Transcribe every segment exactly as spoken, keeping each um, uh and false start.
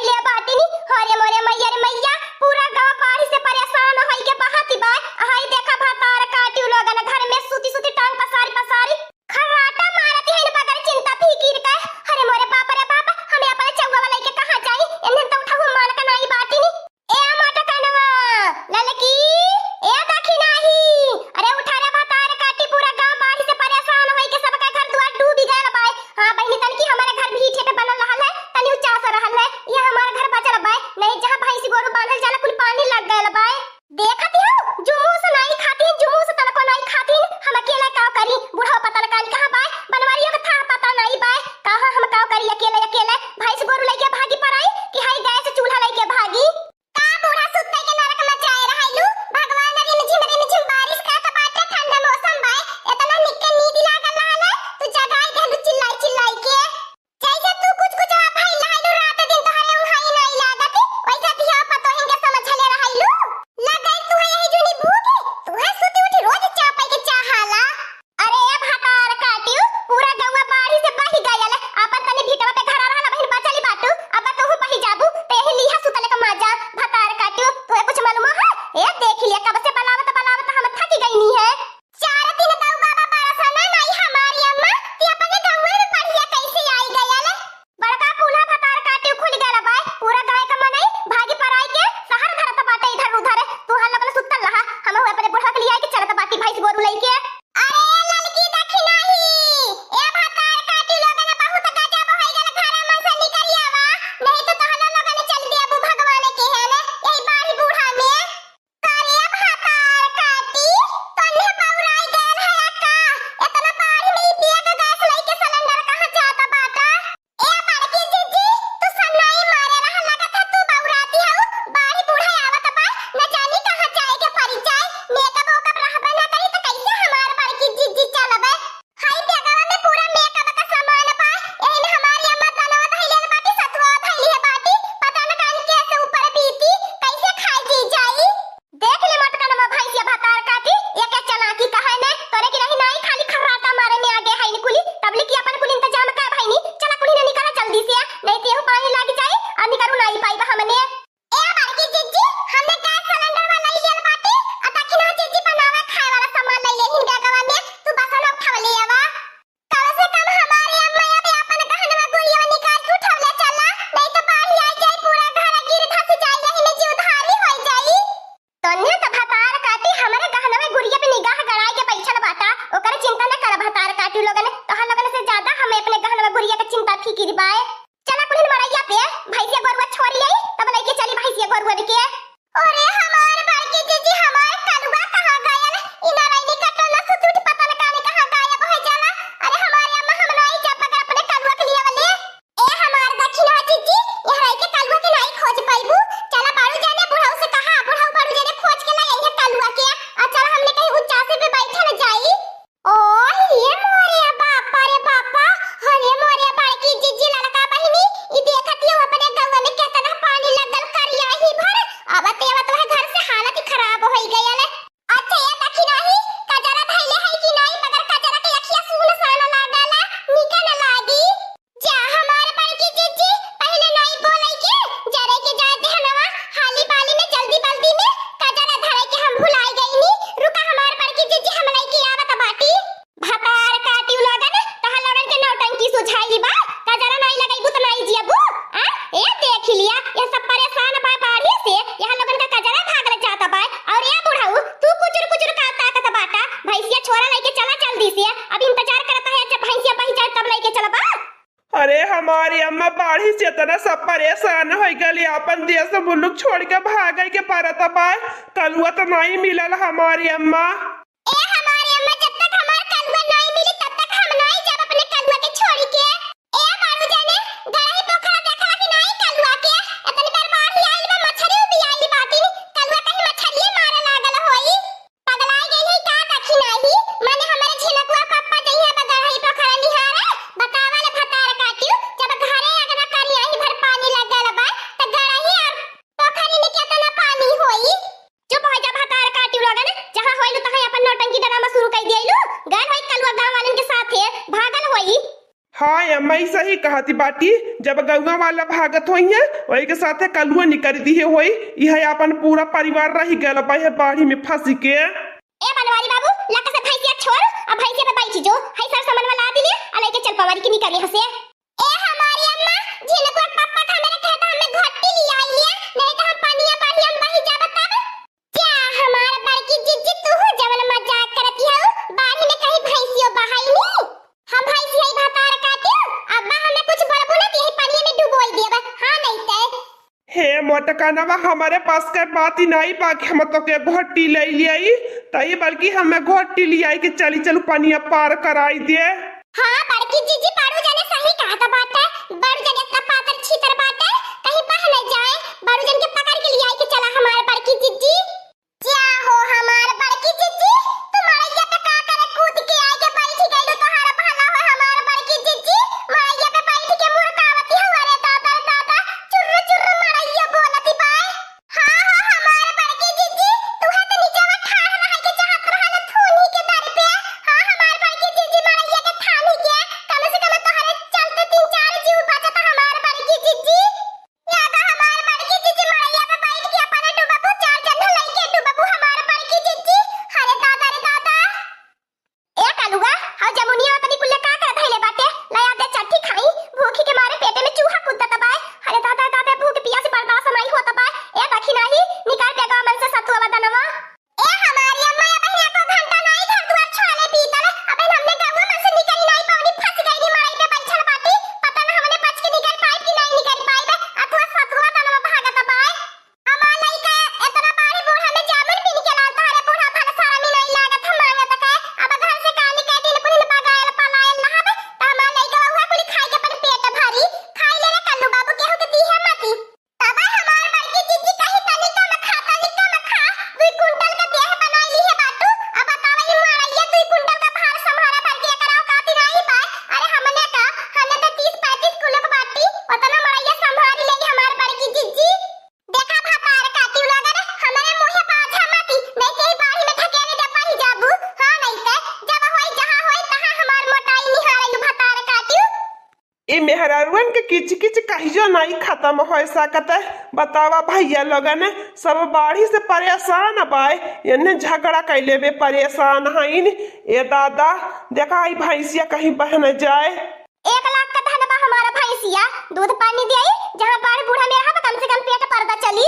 ले बाटिनी, अरे मोरे मैया रे मैया, पूरा गाँव बाढ़ से परेशान होई के बहत बा। हाय देखा भतार काटिउ लोगन घर में सूती सूती टांग पसारी पसारी खर्राटा मारत है बगैर चिंता फिकिर के। अरे मोरे बाप रे बाप, हम अपने चौवा वाला के कहाँ जाई? इन्हें तो उठाऊ मान के नाई बाटिनी। ए मोटकनवा, ललकी, ए दखिनाही, अरे उठा रे भतार काटी, पूरा गांव बाढ़ से परेशान होई के सबका घर दुआर डूबी गयल बाय। हाँ बहिनी, तनकी हमारे घर भी ईंटे पे बनल रहल है, तनी ऊंचा से रहल है, ये हमारे घर बचल बाय, नहीं जहाँ भैंसी गोरू बांधल जाला कुल पानी लग गयल बाय। देखत हो, जुमूस नाई खातीन, जुमूस तनको नाई खातीन, हम अकेला का करी? बुढ़वा पता न कानी कहाँ बाय, बनवारियों के था पता नाई बाय, कहाँ हम का करी अकेले अकेले? भैंस गोरू लेके भागी पराई कि हाई गैस चूल्हा लेके भागी? का बूढ़ा सुत्ते के नरक मचाए रहलू? भगवान रिमझिम रिमझिम बारिश करत बाटे, ठंडा मौसम बाय, इतना निक के नींद लागल रहल है, तू जगाई देलू चिल्लाई चिल्लाई के। जैसे तू कुछ कुछ भइल रहलू रात दिन, तोहरे उहाई नाई लागत, वैसे धिया पतोहिन के समझले रहलू। लग गई तू है यही जुनी भूख, तू है सुती उठी रोज चापे के चाहाला। अरे ए भतार काटियो, पूरा गौवा बाढ़ी से बही गयल। आपन तनी भिटवा पे घरा रहल, बहिन बचली बाटू, अब तोहू बही जाबू, ते यही लिहा सुतले का मजा। भतार काटियो, तोहे कुछ मालूम है? ए देख लिया, कब से बलावत बलावत हम थकी गईनी है। चार दिन गौ बाबा बरसना नाई हमारी अम्मा, ते अपने गौवे में बढ़िया कैसे आई गयल? बड़का कूल्हा भतार काटियो खुल गयल बाय, पूरा गाय का मनई भागी पराई के शहर धरत बाटे इधर उधर। तू हल्ला बल सुतल रहा, हम अपने बुढ़वा के लिया के चलत बाटी भैंस गोरू लई के। अरे ललकी दखिनाही, ए भतार काटी लोगन बहुत गजब होइ गल, घरा में से निकल आवा, नहीं तो तोहला लोगन चल देबू भगवान के हेने, यही बाढ़ी बूढ़ा में। अरे भतार काटी, तन्ने बौराई गयल है का? इतना बाढ़ी में ई बैग गैस लइके सिलेंडर कहाँ जाता बाटा? ए बड़की जीजी, तू सन्नाई मारे रहा, लगत है तू बौराती हऊ। बाढ़ी बूढ़ा आवत बा, न जानी कहाँ जाए के पड़ी जाए। मेकअप ओकअप रहबे न करी त कैसे हमार बड़की जीजी चलबे? हाई बैगवा में पूरा मेकअप का सामान बा। एही में हमारी अम्मा दनवा धइले बाटी, सतुआ धइली है बाटी। पता न कान के से ऊपर बीती, कैसे खाए जी जाई? देख ले मोटकनमा भैंसिया भतार काटी, एके चालाकी कहे ने, तोरे की रही नाई खाली खर्राटा मारे में आगे है निकुली, तबले की अपन कुल इंतजाम का भइनी, चला कुली ने निकला जल्दी से, नहीं तो यहू पानी लाग जाए और निकरू नाई पाई बा हमने। ए बड़की जिज्जी, हमने गैस सिलेंडर वाला ले लियल बाटी, आ दखिना जिज्जी बनावे खाए वाला सामान ले लेहिन बैगवा में, तू बसन उठाव ले आवा। कम से कम हमारे अम्मा अबे अपन गहनवा गुरिया निकाल के उठवले चला, नहीं तो बाढ़ी आ जाई, पूरा घर गिर धस जाई, यही में जीव धारी हो जाई। तन्ने तो भतार काटी हमरे गहनवा गुरिया पे निगाह गड़ाई के बैठल बाटा, ओकर चिंता न कर भतार काटी लोगन, तोहर लोगन से ज्यादा हमें अपने गहनवा गुरिया के चिंता फिकिर बाए। चला कुलिन मड़ैया पे, भैंसिया गोरुआ छोड़ी आई, तब लेके चली भैंसिया गोरुआ के। अरे हमार बड़की जीजी, हमार कलुआ कहाँ गयल? ई नारायणी का टोला सुत उठ पता न काने कहाँ गायब हो जाला। अरे हमारे अम्मा, हम नाई जा बगैर अपने कलुआ के लिए वाले। ए हमार दखिना जीजी, यहाँ रह के कलुआ के नाई खोज पाइबू। चला बाड़ू जाने बुढ़ऊ से कहा, बुढ़ऊ बाड़ू जाने खोज के लाई है कलुआ के। आ चला हमने कहीं ऊंचा से पे बैठे न जाई। ओह, ये मोरे बापा रे बापा, अरे मोरे बड़की जीजी ललका बहिनी, ई देखत हियो अपने गौवा में केतना पानी लगल करिया ही भर, अब तेवा तोहे घर से हालत ही खराब होई गयल। अच्छा ये दखिनाही, कजरा धइले है कि नाई, मगर कजरा के अखिया सून सान लागला, निका न लागी। जा हमार बड़की जिज्जी, पहिले नाई बोलै के, जरे के जाए देहनवा, हाली बाली में जल्दी बल्दी में कजरा धरे के हम भुलाई गईनी। रुका हमार बड़की जिज्जी, हम लइके आवत बाटी। भतार काटिउ लगन, तहर लगन के नौटंकी सुझाई बा, कजरा नाई लगइबू त नाई जियबू। आ, ए देख लिया, ये सब परेशान बा बाढ़ी से, यहाँ लोगन का कजरा भागल जात बा। और ए बुढ़ऊ, तू कुचुर कुचुर का ताकत बाटा, भैंसिया छोरा लइके चला जल्दी से, अब इंतजार करत है जब भैंसिया बही जाए तब लइके चलबा। अरे हमारी अम्मा, बाढ़ी से इतना सब परेशान हो गए, अपन देश मुल्क छोड़ के भागे के पड़त बा। कलुआ तो नहीं मिलल हमारी अम्मा। ए हमारी अम्मा, जब तक हमार कलुआ नहीं मिली तब तक हम नहीं जाब अपने कलुआ के छोड़ के। ए बाबू जाने, गड़ही पोखरा देखला कि नहीं कलुआ के? इतनी बार बाढ़ आइल बा, मछरी भी आइल बाटी, कलुआ कहीं मछरिये मारे लागल होई। पगलाई गई है का दखिनाही? माने हमारे झिनकुआ पप्पा जइहे बगरही पोखरा निहारे, बतावा ले भतार काटियो, जब घरे अगना करियाही भर पानी लगल बा, त गरही और पोखरी में केतना पानी होई? चुप हो जा भतार काटियो लोगन, जहाँ होइलू तहाँ अपन नौटंकी डरामा शुरू कर दियलू। गल होई कलुआ गाँव वालन के साथे, भागल होई। हाँ अम्मा, ई सही कहती बाटी, जब गौवा वाला भागत होइहैं, वही के साथे कलुआ निकरि दिहे होई, इहै आपन पूरा परिवार रहि गयल बा इहै बाढ़ी में फँसि के। ए बनवारी बाबू, लक से भैंसिया छोड़, अब भैंसिया पे बैठ जो, है सर सामान वाला आदि ले, आ लइके चल पवारी के निकल यहाँ से। ए हमारी अम्मा, झिनकुआ के पप्पा का मेरे खेत हमें घोटी लिया आइए, नहीं तो हम पनिया बाढ़ी हम बही जाब तब। जा हमार बड़की जिज्जी, तू हूँ जवन मजाक करती हऊ, बाढ़ी में कहीं भैंसियो बहाई नी? हम भैंसी हई भतार काटियो, अब्बा हमें कुछ बोलबू ना, यही पनिया में डुबोई देब, हाँ नहीं ते। हे मोटकनवा, हमरे बस के बात ही नहीं बा कि हम तोके घोटी ले लियाई, तई बल्कि हमें घोटी लियाई के चली चलू पनिया पार कराई दे। हाँ बड़की जिज्जी, बड़ू जने सही कहत बाटे, बड़ू जने इतना पातर छीतर बाटे, कहीं बह न जाए, बड़ू जन के पकड़ के लियाई के चला हमार बड़की जिज्जी। क्या हो हमार बड़की जिज्जी, तू मड़ैया पे का करे कूद के आए के बैठ गइलू, तोहार भला हो हमार बड़की जिज्जी, मड़ैया पे बैठ के मुहकावती हो, अरे दादा रे दादा, चुर्र चुर्र मड़ैया बोलती बाय। हाँ हो हमार बड़की जिज्जी, तू है तो नीचवा ठाढ़ रहे के चाहत रहल थूनी के दर पे। हाँ हमार बड़की जिज्जी, मड़ैया के थानी के, कम से कम तोहरे चलते तीन चार जीव बचत हमार बड़की जिज्जी। दादा हमार बड़की जिज्जी मड़ैया पे बैठ के अपने डुबबू, चार जन लइके डुबबू हमार बड़की जिज्जी। अरे दादा रे दादा। ए कालुआ, हौ जमुनिया ओतनी कुल्ले का करत धइले बाटे? लया दे चट्ठी खाई, भूखी के मारे पेटे में चूहा कूदत बाय। अरे दादा दादा, भूख पियास बर्दाश्त नाई होत बाय। ए दखिनाही, निकाल बेगवा मन से सतुआ बदनवा। ए हमारी अम्मा, अबहिन एको घंटा नाई घर दुआर छोड़ले बीतल, अबहिन हमने गौवा में से निकल नाई पवनी, फंस गईनी मड़ई पे बैठल बाटी, पता ना हमने बच के निकल पाइब कि नाई निकल पाइब, अथवा सतुआ तनवा भागत बाय। हमार लइका एतना बाढ़ी बूढ़ा में जामुन बीन के लावत, अरे बूढ़ा भला शरम ही नाई लागत, हम मांगत के, अब घर से का निकल दिन कुल बगायल पलायल रहब, त हमार लइका उहे कुल खाई के अपन पेट भरी, खाई ले रे कल्लू बाबू, केहू के दीहे मती। तबे हमार बड़की जिज्जी कही, "तनी कम खा, तनी कम खा, दुई कुंटल के देह बनाई लिहे बाटू। अब बतावा, ई मड़ैया दुई कुंटल का भार संभारा भर के एकरा औकात ही नाई बा। अरे हमने का, हमने तो तीस पैंतीस किलो के बाटी, ओतना मड़ैया संभारी लेगी हमार बड़की जिज्जी।" देखा भतार काटियो, अगर हमरे मुँहे पाछा मती, नहीं ते ई बाढ़ी में ढकेले दे पड़ी जाबू। हाँ, नहीं ते जब होई, जहाँ होई, तहाँ हमार मोटाई निहारेलू भतार काटियो। ई मेहरारुअन के किच किच कहियो नाई खतम होइ सकत। बतावा भइया लोगन, सब बाढ़ी से परेशान बाय, एन्ने झगड़ा कइले बे परेशान हइन। ए दादा, देखा ई भैंसिया कहीं बह न जाए। एक लाख का धन बा हमारा भैंसिया, दूध पानी देई, जहाँ बाढ़ बूढ़ा में रहब, कम से कम पेट पर्दा चली।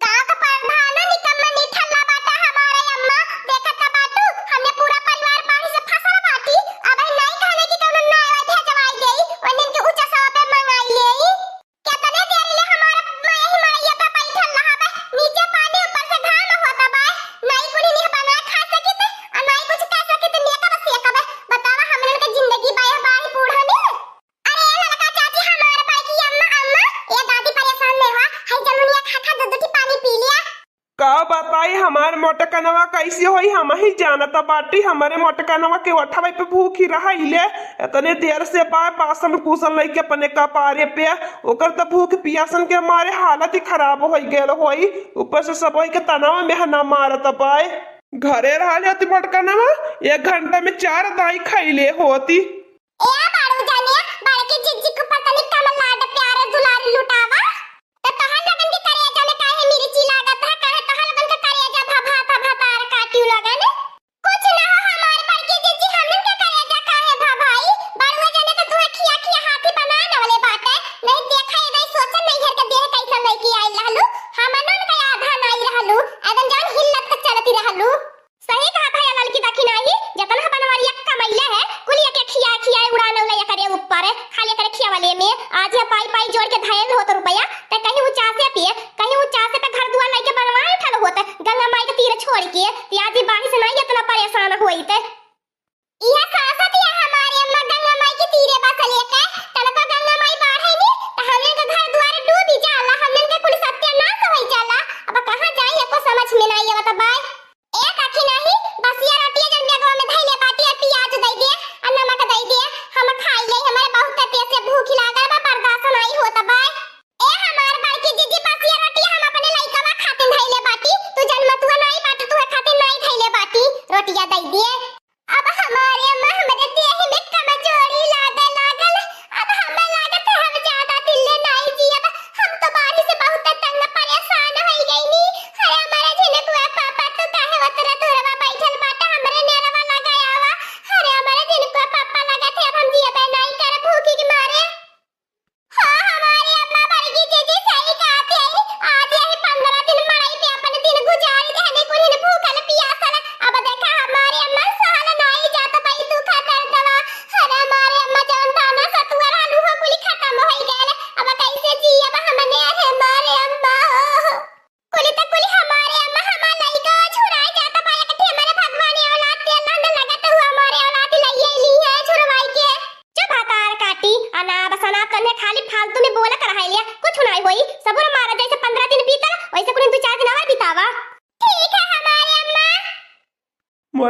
गाँव का प्रधानो निकम्मा निठल्ला बाटा हमारे अम्मा, देखत त बाटू, हमने पूरा परिवार बाढ़ से फसल बाटी, अब नाई कहने की कौनो नाय भेजवाई देई, ओनिन के ऊंचा सवा पे मंगाई लेई। केतने देर ले हमार माई ही मड़ैया पे बैठल रहबे, नीचे पानी ऊपर से घाम होत बा, नाई कुली निह बना खा सकित, आ नाई कुछ कह सकित, नेकब सेकबे, बतावा हमरन के जिंदगी बा यह बाढ़ बूढ़ा में। अरे ए ललका चाची, हमार बड़की अम्मा, अम्मा, ए दादी परेशान नहीं हुआ, है जमुनिया खा खा दो दो ठी पानी पी लिया। का बताई हमार मोटकनवा कैसे होई, हम ही जानत बाटी, हमरे मोटकनवा के ओठवे पे भूखी रहइले, इतने देर से बाय बासन कुसन लइके अपने कपारे पे, ओकर त भूख पियासन के मारे हालत ही खराब होइ गयल होई, ऊपर से सब के तनाव में हना मारत बाय। घरे रहले होती मोटकनवा, एक घंटा में चार दाई खइले होती। ए बाड़ू जाने, बड़की जिज्जी के ऊपर तनी कम लाड प्यार दुलार लुटावा। त तोहन लोगन के करेजा में काहे मिर्ची लागत है? काहे तोहन लोगन के करेजा भभा भभा तार काटियो लगन? कुछ ना हो हमार बड़की जिज्जी, हमन के करेजा काहे भभाई? बड़ुआ जाने त तुहे खिया खिया हाथी बना नवले बाटे। नहीं देखा ए दाई सोचन नैहर के देह कैसन लइके आइल रहलू। हमनन के आधा नाई रहलू। एकदम जान हिल्लत के चलती रहलू। सही कहा भैया ललकी दखिनाही, जतना बनवरिया कमैले है, कुल एके खिया खिया उड़ान उड़े एकरे ऊपर, खाली एकरे खियावले में। आज यह पाई पाई जोड़ के धैल होत रुपया, ते कहीं ऊंचा से पिए, कहीं ऊंचा से पे घर दुआर लइके बनवाए उठल होत, गंगा माई के तीर छोड़ के, ते आज ई बाढ़ से नहीं इतना परेशान होइत। यह सासत या हमारे अम्मा गंगा माई के तीरे बसल एके, तनको गंगा माई बाढ़े नी, त हमन के घर दुआर डूबी जाला, हमन के कुल सत्यानाश होई जाला। अब कहाँ जाई, एको समझ में नहीं आवत बाय। ए काकी नाही, बसिया रोटिया जन बेगवा में धइले बाटी, आ पियाज दइ दे, आ नमक दइ दे, हम खाई ले, हमरे बहुत तेज से भूख लागल बा, बर्दाश्त नाही होत बा। ए हमार बड़की जिज्जी, बसिया रोटिया हम अपने लइकवा खातिर धइले बाटी, तू जनमतुआ नाही बाटू, तुहे खातिर नाही धइले बाटी, रोटिया दइ दे।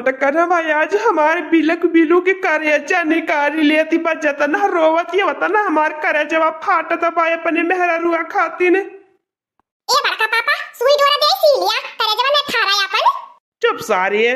त कनवा आज हमार बिलक बिलू के करेजा निकाली लेती बा, जतना रोवत ये वतना हमार करेजवा फाटत बा अपने मेहररुआ खातिन। ए बड़का पापा, सुई डोरा दे सी लिया, करेजवा में ठारा अपन। चुप सारे,